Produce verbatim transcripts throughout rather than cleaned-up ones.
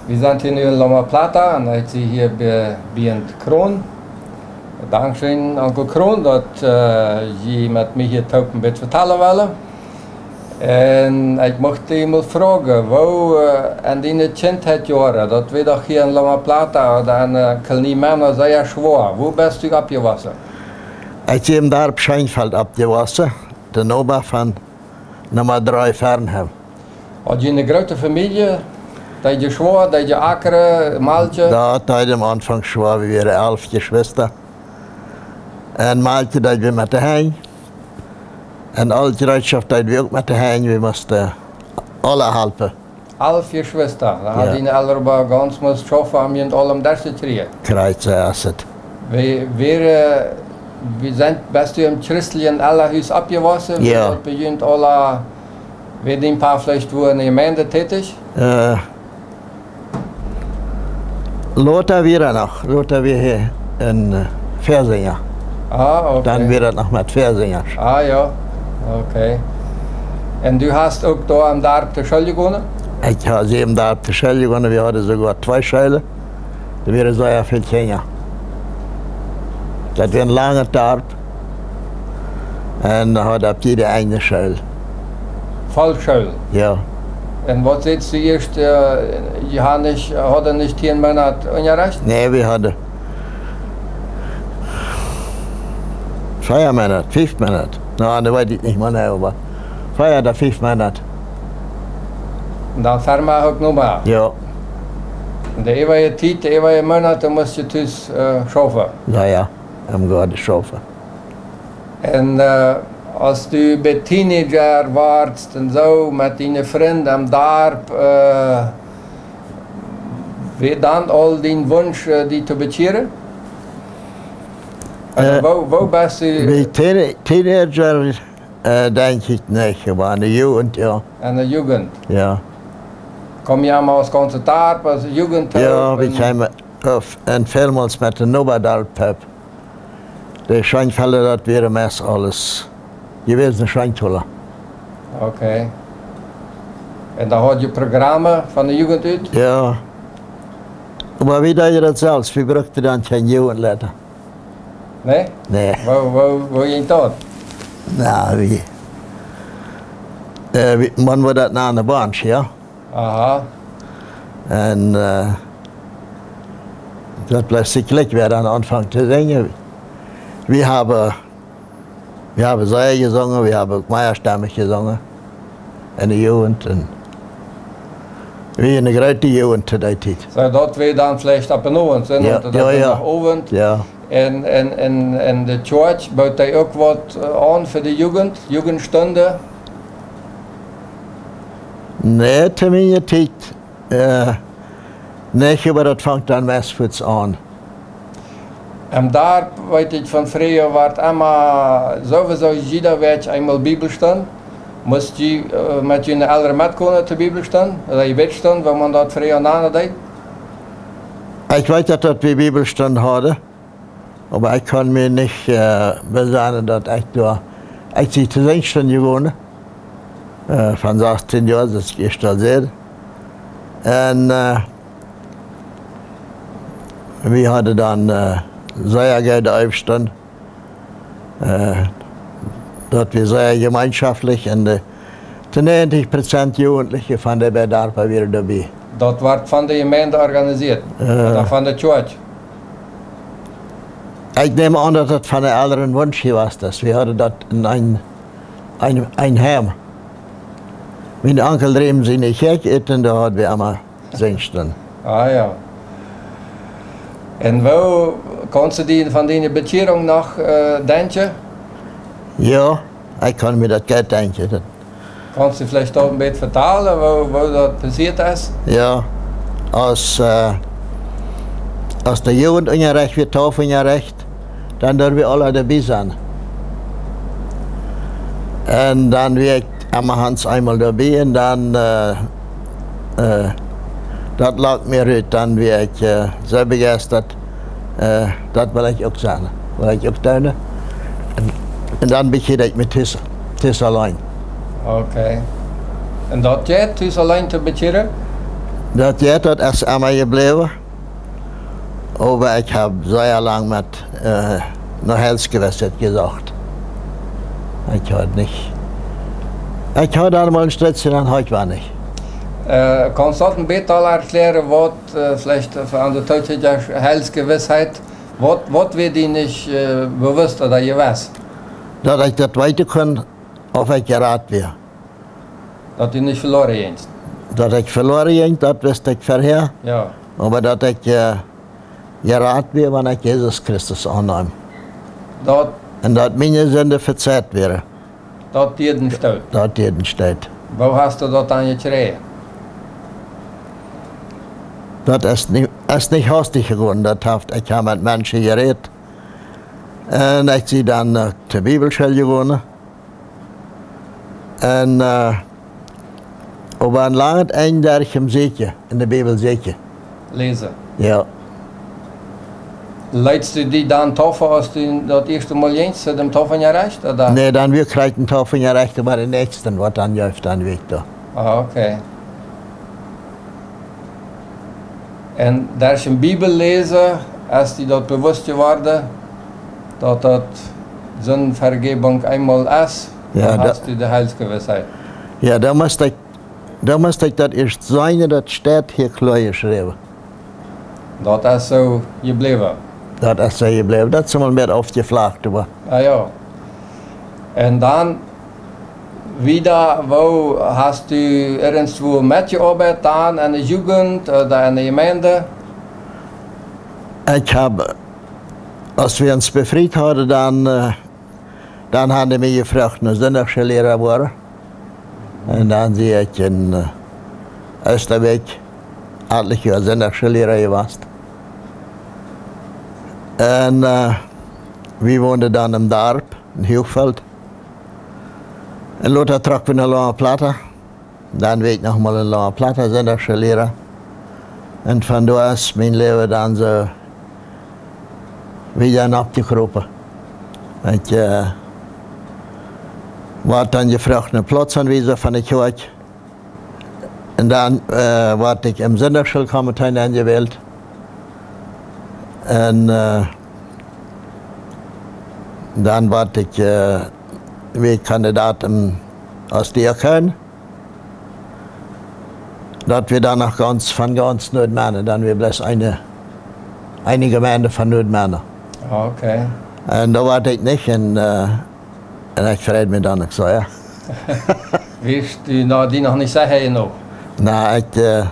Wie sent hia nu en Loma Plata un ekj sie hia bie, bie Kroon. Dankscheen, Onkel Kroon, daut, äh, jie met mie hia toop een bät vetalen wellen. Un ekj mucht die mol froagen, woo, äh, en diene Kjintheitjoaren, daut wia doch hia en Loma Plata ooda en, äh, Kolonie Menno sea schwoa. Woo best du oppjewossen? Ekj sie em Darp Scheenfeld oppjewossen, de Noba von Numma dree Fernheim. Haud jie eene groote Famielje? Deed jie schwoa, deed jie akren, malkjen? Daut deed aum Aunfank schwoa, wie wieren alf Jeschwista. Un malkjen deed wie met de Henj. Un aul Jereetschoft deed wie uk met de Henj, wie musten aule halpen. Alf Jeschwista, dan haud jie aul oba gaunz must schaufen, om junt aulem derchtotoakjen. Krakjt soo es et. Wie, wie, äh, wie sent, best du em christeljen Elrenhus oppjewossen? Jo. Wie sent bie junt aule, wia dien Pa veleicht wua en de Jemeent tätich? Äh, lota wia hee noch, lota wia hee en, äh, Fäasinja. Ah, okay. Dan wia daut noch met Fäasinja. Ah, jo. Okay. Un du hast uk doa em Darp to School jegonen? Ekj sie em Darp to School jegonen, wie hauden soogoa twee Schoolen. Doa wieren sea väl Kjinja. Daut wia een langet Darp. Un haud opp jieda eene School. Volksschool? Jo. Un waut säd jie ieescht, äh, jie hauden nich, hauden nich tieen Moonat Unjarecht? Nä, wie hauden vea Moonat, fief Moonat. Na, daut weet ekj nich mea, nä, oba vea ooda fief Moonat. Un dan ferma uk noch mea? Jo. Un de äwaje Tiet, de äwaje Moonat, dan must jie tus, äh, schaufen? Jo, jo. Em Goaden schaufen. Un, äh, aus du bie Teenager wieescht un soo met diene Frind em Darp, äh, wia dan aul dien Wunsch, äh, die to bekjieren? Äh, woo, woo best du? Bie Teen-, Teenager, äh, denkj ekj nich, oba en de Jugend, jo. En de Jugend? Jo. Kjeem jie mau aus gaunzet Darp, aus Jugend? Jo, wie kjeemen, äh, en välmols met de Nobadarp. De Scheenfelda, daut wieren meist aules jewäsne Scheentola. Okay. Un dan haud jie Programme von de Jugend ut? Jo. Oba wie deeden daut selfst, wie bruckten dan kjeen Jugendleida. Nä? Nä. Woo, woo, woo jinkj daut? Na, wie, äh, wie, maun wudd daut no de Band, jo? Aha. Un, äh, daut bleef sikj jlikj, wäa dan aunfunk to sinjen. Wie haben, wie haben sea jesungen, wie haben uk meastemmich jesungen. En de Jugend. Un wie wieren eene groote Jugend to dee Tiet. Soo, daut wia dan veleicht opp dän Owent, soo, jo, daut, daut jo, wia jo. Noch Owent. Jo. Un, un, un, un de Kjoakj, boot dee uk waut, äh, aun fa de Jugend, Jugendstunde? Nä, to miene Tiet, äh, nich, oba daut funk dan meist fuaz aun. Em Darp, weet ekj, von freeha wort emma sowieso jieda Wäakj eemol Bibelstund. Must jie, äh, met june Elren metkomen to Bibelstund, ooda Jebädstund, woo maun daut freeha nanen deed? Ekj weet daut, daut wie Bibelstund hauden. Oba ekj kaun mie nich, äh, besennen, daut ekj doa, ekj sie to Sinjstund jegonen, äh, von sastieen Joa, soo aus ekj ieescht aul säd. Un, äh, wie hauden dan, äh, sea goode Äwestund. Äh, daut wia sea jemeenschoftlich un de, to näajentich Prozent Jugendliche von de beid Darpa wieren doabie. Daut wort von de Jemeent organisieet? Äh. Ooda von de Kjoakj? Ekj näm aun, daut daut von de Elren Wunsch jewast es. Wie hauden daut en een, een, een Heim. Mien Onkel dreem siene Kjoakj ut un doa hauden wie emma Sinjstund. Ah jo. Un woo, kaust du die von diene Bekjierunk noch, äh, denkjen? Jo, ekj kaun mie daut goot denkjen. Kaust du veleicht uk een bät vetalen, woo, woo daut passieet es? Jo, aus, äh, aus de Jugendunjarecht wia, Taufunjarecht, dan durf wie aula doabie sennen. Un dan wia ekj emma Hans eemol doabie un dan, äh, äh, daut lach mie ut, dan wia ekj, äh, soo bejeistat, äh, daut well ekj uk sennen, well ekj uk doonen. Un, un dan bekjieed ekj mie tus, tus auleen. Okay. Un daut jeit tus auleen to bekjieren? Daut jeit, daut es emma jebläwen. Oba ekj hab sea lang met, äh, no Heilsgewissheit jesocht. Ekj haud nich. Ekj haud aul mol een Stritje, dan haud ekj weinich. Äh, kaust du daut een bät aul erkjläaren, waut, äh, veleicht fa aun de Tookjast Heilsgewissheit, waut, waut wia die nich, äh, bewusst ooda jewist? Daut ekj daut weeten kunn, auf ekj jerat wia. Daut du nich veloaren jinkst? Daut ekj veloaren jinkj, daut wist ekj verhäa. Jo. Oba daut ekj, äh, jerat wia, wan ekj Jesus Christus aunneem. Daut Un daut miene Sinden vejäft wieren. Daut deed die stoot. Daut deed die stoot. Woo hast du daut dan jekjräajen? Daut es nich, es nich hastich jegonen. Daut haft, ekj hab met Menschen jerät. Un ekj sie dan, äh, to Bibelschool jegonen. Un, äh, oba een langet Enj derch em Sieekjen, enne Bibel sieekjen. Läsen. Jo. Leetst du die dan taufen, aus du daut ieeschte Mol jinkjst, to däm Taufenunjarecht, ooda? Nä, dan wia krakjt een Taufenunjarecht, oba dän näakjsten, waut dan jeft, dan wia ekj doa. Ah, okay. Un derch em Bibelläsen es die daut bewusst jeworden, daut daut Sindenvejäwunk eemol es, Jo, dan daut hast du de Heilsgewissheit. Jo, dan must ekj, dan must ekj daut ieescht seenen, daut steit hia kloa jeschräwen. Daut es soo jebläwen. Daut es soo jebläwen. Daut es mol mea aufjeflajcht, oba. Ah, jo. Un dan wieda, woo hast du irjentwua metjeoabeit dan, enne Jugend ooda enne Jemeent? Ekj hab, aus wie ons befriet hauden, dan, äh, dan hauden dee mie jefroacht, no Sindachschoolliera woaren. Un dan sie ekj en, äh, Eastabeek, atelje Joaren Sindachschoolliera jewast. Un, äh, wie wonden dan em Darp, en Huachfelt. Un lota trocken wie no Loma Plata. Dan wia ekj noch mol en Loma Plata Sindachschoolliera. Un von doa es mien Läwen dan soo wieda aufjekropen. Ekj, äh, wort dan jefroacht, no Plautzaunwiesa von de Kjoakj. Un dan, äh, wort ekj em Sindachschoolkomitee enjewält. Un, äh, dan wort ekj, äh, wia ekj Kandidat em, aus Diakon. Daut wia dan noch gaunz, von gaunz Nuadmenne, dan wia bloos eene, eene Jemeent von Nuadmenne. Ah, okay. Un doa wort ekj nich, un, äh, un ekj freid mie dan uk soo, jo. Wia die noch, die noch nich secha jenuach? Na, ekj, äh,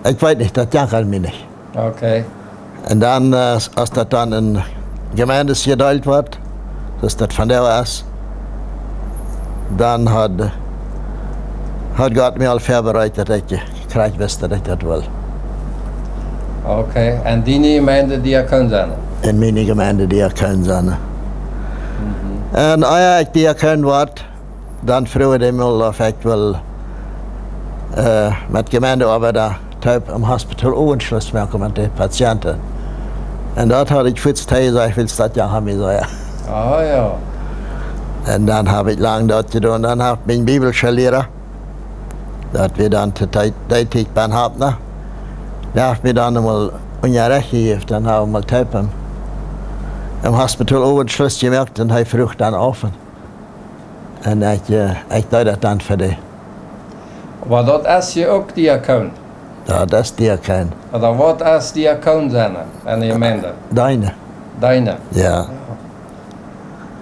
ekj weet nich, daut jankad mie nich. Okay. Un dan, äh, aus, aus daut dan en Jemeenten jedeelt wort, soo aus daut vondoag es, dan haud, haud Gott mie aul väabereit, daut ekj krakjt wist, daut ekj daut wull. Okay, un diene Jemeent Diakon sennen? Un miene Jemeent Diakon sennen. Mhm. Un ea ekj Diakon wort, dan fruach dee mie, auf ekj wull, äh, met Jemeent Oabeit toop em Hospital Owentschluss moaken met de Patienten. Un daut haud ekj fuaz toojesajcht, wiels daut jo haud mie soo, jo. Ah, jo. Un dan hab ekj lang daut jedonen. Dan haft mien Bibelschoolliera, daut wia dan to dee, dee Tiet Ben Hapner, dee haft mie dan mol Unjarecht jejäft, dan hab wie mol toop em, em Hospital Owentschluss jemoakt un hee fruach dan auf. Un ekj, äh, ekj deed daut dan fa dee. Oba daut es jo uk Diakon. Daut es Diakon. Ooda waut es Diakon sennen enne Jemeent? Deenen. Deenen. Jo.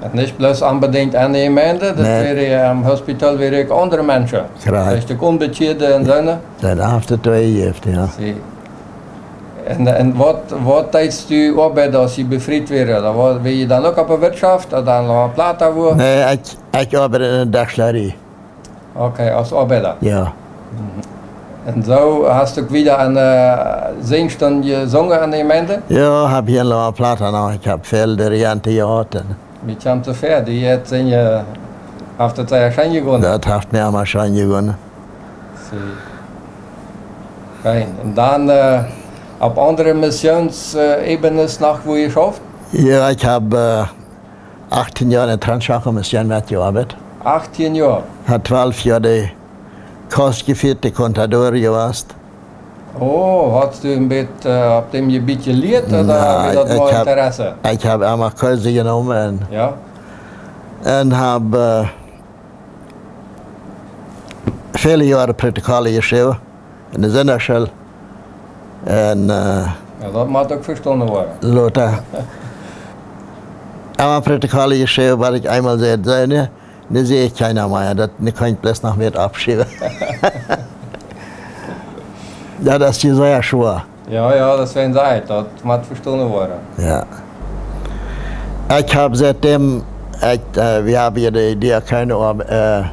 Un nich bloos onbedinjt enne Jemeent, daut Nä. Wia jo em Hospital, wia uk aundre Menschen. Krakjt. Veleicht uk Onbekjeade un soone. Daut haft et twee jejäft, jo. Sie. Un, un waut, waut deedst du oabeiden, aus du befriet wieescht? Dan wia, wia je dan uk opp de Wirtschaft, ooda dan noch opp Plata wua? Nä, ekj, ekj oabeid en de Dachschlarie. Okay, aus Oabeida. Jo. Mhm. Un soo hast du uk wieda aun, äh, sinjen Stund jesungen enne Jemeent? Jo, hab hia en Loma Plata noch. Ekj hab väl Dirigenten jehaut un Mie kjemt soo väa, dee jeit sinjen, haft et sea scheen jegonen. Daut haft mie emma scheen jegonen. Sie. Fein. Un dan, äh, opp aundre Missions, äh, Ebenen noch wua jeschauft? Jo, ekj hab, äh, achtieen Joa en de Transchaco Mission metjeoabeit. Achtieen Joa? Hab twalf Joa de Kostje fierte Contador jewast. Oh, hast du een bät, äh, opp däm Jebiet jelieet, ooda wia daut mau Interesse? Ekj hab emma Kurse jenomen un, ja, un hab, äh, väle Joaren Protokolle jeschräwen en de Sindachschool. Un, äh, ja, daut mott uk vestonen woaren. Lota. Emma Protokolle jeschräwen, waut ekj eemol säd, säd, nä, nu see ekj kjeena mea, daut, nu kaun ekj bloos noch mea aufschriewen. Daut es je sea schwoa. Ja, ja, daut es een Sach, daut mott vestonen woaren. Ja. Ekj hab sietdäm, ekj, äh, wie haben hia de Diakonen, äh,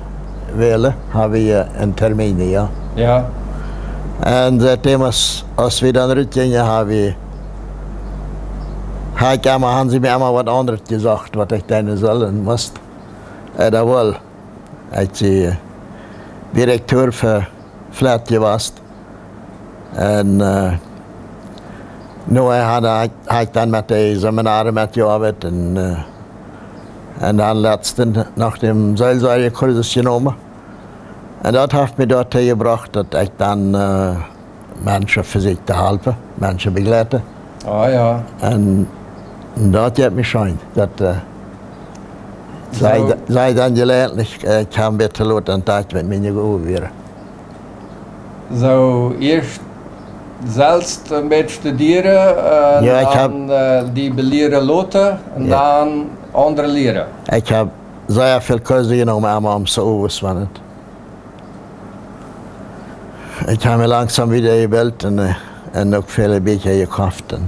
wälen, haben wie een Termin, ja. Ja. Un sietdäm, aus, aus wie dan rutjinjen, hab wie, hab ekj emma, haben see mie emma waut aundret jesajcht, waut ekj doonen saul un must. Äh, daut woll. Ekj sie Direktor fa Flat jewast. Un, äh, nu hab ekj, hab ekj dan met de Seminare metjeoabeit un, äh, un dan latst noch dän Seelsorgekursus jenomen. Un daut haft mie doatoo jebrocht, daut ekj dan, äh, Menschen vesieekj to halpen, Menschen bejleiden. Ah, ja. Un daut jeft mie scheen, daut, äh, see, see dan jeläajentlich, äh, kaun bäta lot aun Tag met miene Gow wieren. Soo, ieescht selfst een bät studieren, äh, ja, ekj hab dan, äh, die belieren loten un, ja, dan aundre lieren. Ekj hab sea väl Kurse jenomen, emma om Saus, wan et Ekj hab mie langsom wieda jebilt un, äh, un uk väle Bieekja jekoft. Un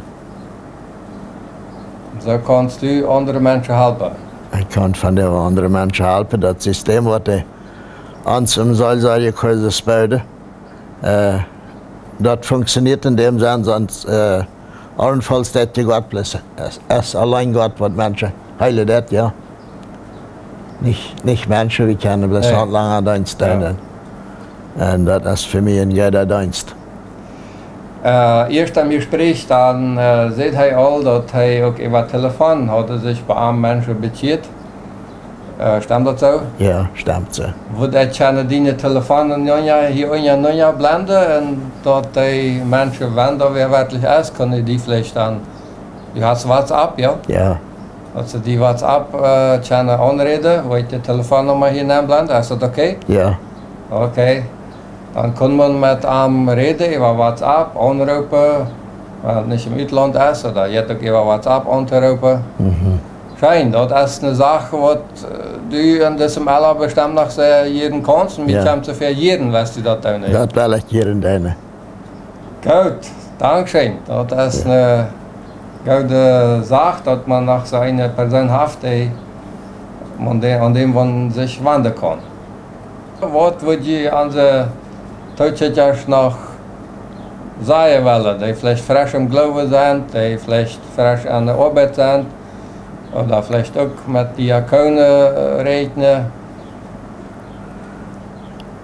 soo kaust du aundre Menschen halpen? Ekj kaun von de aundre Menschen halpen. Daut System, waut dee ons em Seelsorgekursus booden, äh, daut funkjsioneet en däm Senn, sonst, äh, Aunfangs deed je Gott bloos, es, es auleen Gott, waut Menschen heelen deed, jo. Nich, nich Menschen, wie kjennen bloos, nä, noch langen Deenst, jo, doonen. Un daut es fa mie een gooda Deenst. Äh, ieescht aum Jespräch, dan, äh, säd hee aul, daut hee uk äwa Telefon haud sikj bie am Menschen bekjieet. Äh, stemt daut soo? Jo, stemt soo. Wudd ekj kjennen diene Telefonnumma hia unja, unja blenden un daut dee Menschen, wan doa wäa werkjlich es, kjennen dee veleicht dan, du hast WhatsApp, jo? Jo. Daut see die WhatsApp, äh, kjennen aunräden, wua ekj de Telefonnumma hia nenblend, es daut okay? Jo. Okay. Dan kaun maun met am räden äwa WhatsApp, aunroopen, wan et nich em Utlaunt es, ooda jeit uk äwa WhatsApp auntoroopen. Mhm. Scheen, daut es ne Sach, waut, äh, du en disem Ella bestemmt noch sea jieren kaust, un mie, jo, kjemt soo väl jieren, waut du daut doonen. Daut well ekj jieren doonen. Goot, dankscheen. Daut es, jo, ne goode Sach, daut maun noch soo eene Persoon haft, dee, aun dee, aun däm maun sikj wenden kaun. Waut wudd jie onse Tookjikja noch sajen wellen, dee veleicht fresch em Gloowen sent, dee veleicht fresch aun de Oabeit sent, ooda veleicht uk met Diakonen, äh, räakjnen?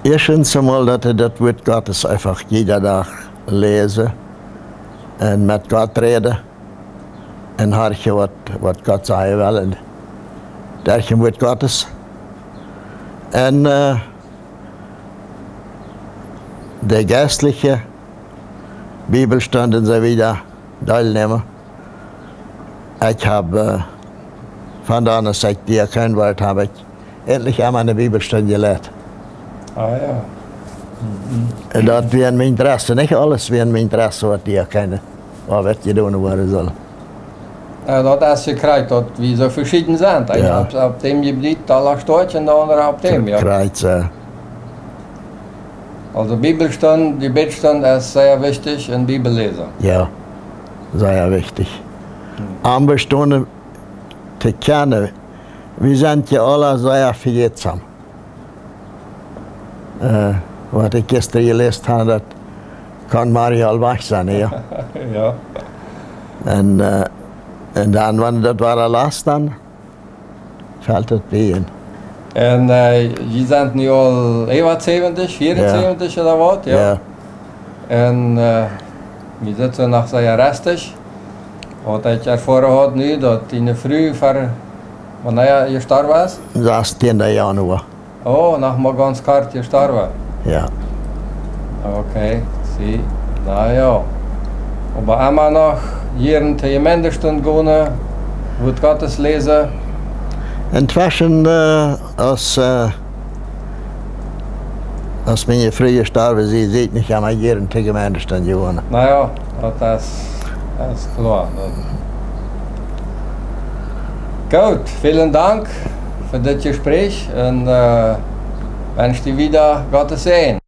Ieeschtens emol, daut see daut Wuat Gottes eefach jieda Dach läsen un met Gott räden un horchen, waut, waut Gott sajen well, un derch daut Wuat Gottes. Un, äh, de jeistelje Bibelstunden un soo wieda deelnämen. Ekj hab, äh, von dan aus ekj Diakon wort, hab ekj endlich emol ne Bibelstund jeleit. Ah, jo. Mhm. Un daut wia mien Interesse, nich aules wia mien Interesse, waut Diakon, waut jedonen woaren saul. Jo, daut es jekjräajen, daut wie soo veschieden sent. Eena, jo, opp, opp däm Jebiet, doa stoakj, un de aundre opp däm, jo. Jekjräajen, jo. Aulsoo Bibelstund, de Bibelstund es sea wichtich un Bibel läsen. Jo, sea wichtich. Hm. Aum Bestonen to kjennen. Wie sent je aula sea vejätsam. Äh, waut ekj jistren jeläst hab, daut kaun morjen aul wajch sennen, jo. Jo. Un, äh, un dan, wan daut wada last, dan felt daut bie. Un, äh, jie sent nu aul äwa säwentich, jo, vieaunsäwentich ooda waut, jo? Jo. Un, äh, jie sitt noch sea rastich. Waut ekj erfoaren hab nu, daut diene Fru ver, wanea jestorwen es? Sastieenda Januoa. Oh, noch mau gaunz kort jestorwen. Jo. Okay, see, na jo. Oba emma noch jieren to Jemeendestund gonen, Wuat Gottes läsen? Entweschen, äh, aus, äh, aus miene Fru jestorwen es, sie nich emma jieren to Jemeendestund jegonen. Na jo, daut es, es kloa. Goot, välen Dank fa dit Jespräch un, äh, wensch die wieda Gottes Säajen.